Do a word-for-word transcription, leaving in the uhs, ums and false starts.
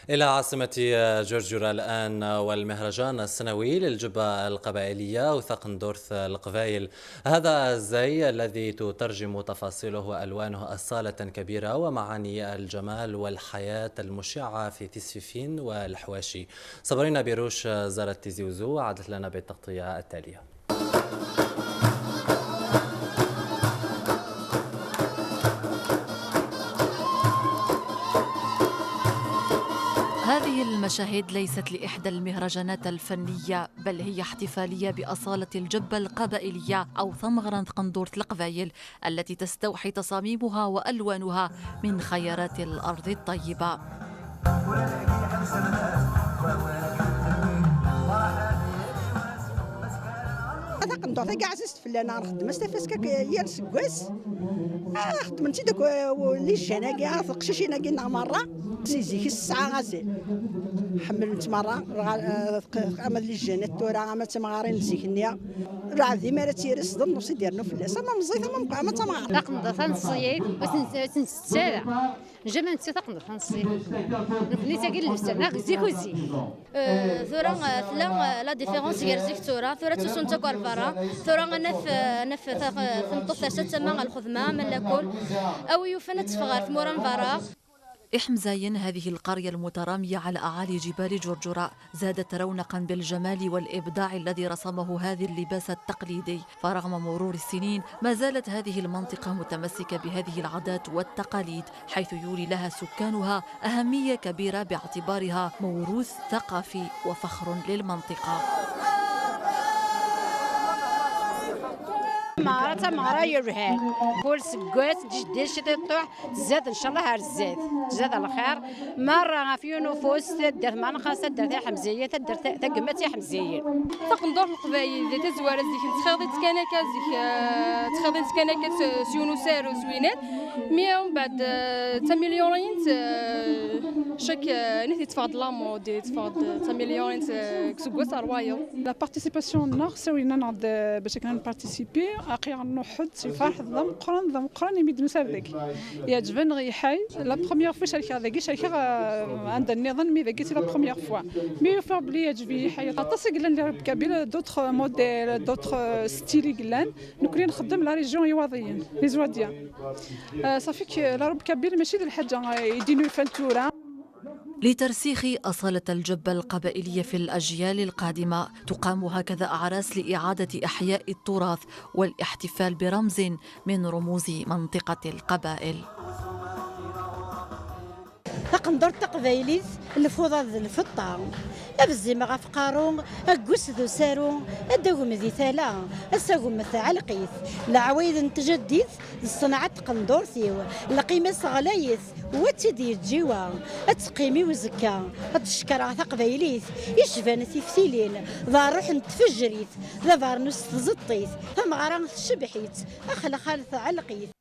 إلى عاصمة جرجر الآن، والمهرجان السنوي للجبة القبائلية وثقندورث القبايل. هذا الزي الذي تترجم تفاصيله وألوانه أصالة كبيرة ومعاني الجمال والحياة المشعة في تسفيفين والحواشي. صبرينا بيروش زارت تيزي وزو وعادت لنا بالتغطية التالية. هذه المشاهد ليست لإحدى المهرجانات الفنية، بل هي احتفالية بأصالة الجبة القبائلية أو ثمغران قندورة القبايل، التي تستوحي تصاميمها وألوانها من خيرات الأرض الطيبة. Taqendurt-agi ɛzizet fell-aneɣ, nxeddem-as tafaska k-, yal aseggas. Ah, xeddmen-tt-id akk, uh, les jeunes-agi, ah, teqcicin-agi-nneɣ merra. Si zik-is tesɛa azal. Ḥemmlen-tt merra, dɣa, uh, teq-, ama d les jeunes tura, ama d tamɣarin n zik-nni. Lɛebd mi ara tt-yiri sḍen, ur s-id-yernu fell-as. Ama meẓẓiyet, ama meqq-, ama d tamɣart. Taqendurt-a n ṣṣyid, ur tt-, ur tt-ntettu ara. Jamais nettu taqendurt-a n ṣṣyid. Nekni tagi n lebsan, neɣ zik u zik. Euh, tura, euh, tella, euh, la différence gar zik d tura. Tura ttusun-tt akk ar berra. Tura ad naf, euh, ad naf ta-, tameṭṭut tersa tama ɣer lxedma, ama lakul. A wi yufan ad teffeɣ ɣer tmura n berra. إحمزاين، هذه القرية المترامية على أعالي جبال جرجرة، زادت رونقا بالجمال والإبداع الذي رسمه هذا اللباس التقليدي. فرغم مرور السنين، ما زالت هذه المنطقة متمسكة بهذه العادات والتقاليد، حيث يولي لها سكانها أهمية كبيرة باعتبارها موروث ثقافي وفخر للمنطقة. Meɣra d tameɣra yelhan. Kul seggas, ǧeddid ciṭiṭuḥ, tzad ncallah ar zdat. Tzad lxir. Merra ɣef yiwen ufus, taddart ma nqas, taddart iḥemziyen, taddart ta-, tagmat iḥemziyen. Taqendurt n Leqbayel di tazwara zik ttxiḍit kan akka, zik, eh, ttxiḍint kan akka s, s yiwen usaru s winat. Mi umbeɛd, eh, tamilyurint, eh, chaque, eh, nit yetteffeɣ-d la mode, yetteffeɣ-d tamilyurint, eh, deg useggas ar wayeḍ. La participation-nneɣ, ssawlen-aneɣ-d, eh, bac akken ad nparticipi, aql-aɣ nruḥ-d si lferḥ d ameqqran, d ameqqran imi d-nusa ar dagi. Yeɛǧeb-aneɣ lḥal. La première fois cerkeɣ dagi, cerkeɣ, euh, anda nniḍen, mais dagi c'est la première fois. Mais ufiɣ belli yeɛǧeb-iyi lḥal. Aṭas i yellan les robes kabyles, d'autres modèles, d'autres, euh, styles i yellan. Nekkni nxeddem la région Iwaḍiyen, les Ouadiens. Euh, ça fait que la robe kabyle mačči d lḥaǧa, euh, i d-yennulfan tura. لترسيخ أصالة الجبة القبائلية في الأجيال القادمة، تقام هكذا أعراس لإعادة إحياء التراث والاحتفال برمز من رموز منطقة القبائل. Taqendurt taqbaylit, lfuḍa d lfeṭṭa. Abzim ɣef qerru, aggus d usaru, ad d-agem di tala, asagem tɛelqit. Leɛwayed n tjaddit d ṣṣenɛa n tqendurt-iw. Lqima-s ɣlayet, wa tt-id-yeǧǧi wa. Ad teqqim i uzekka, ad d-cekkreɣ taqbaylit, icban tiftilin, d ṛṛuḥ n tfejrit, d abeṛnus tẓeṭṭit. Tameɣra tcebbeḥ-itt, axelxal tɛelleq-it.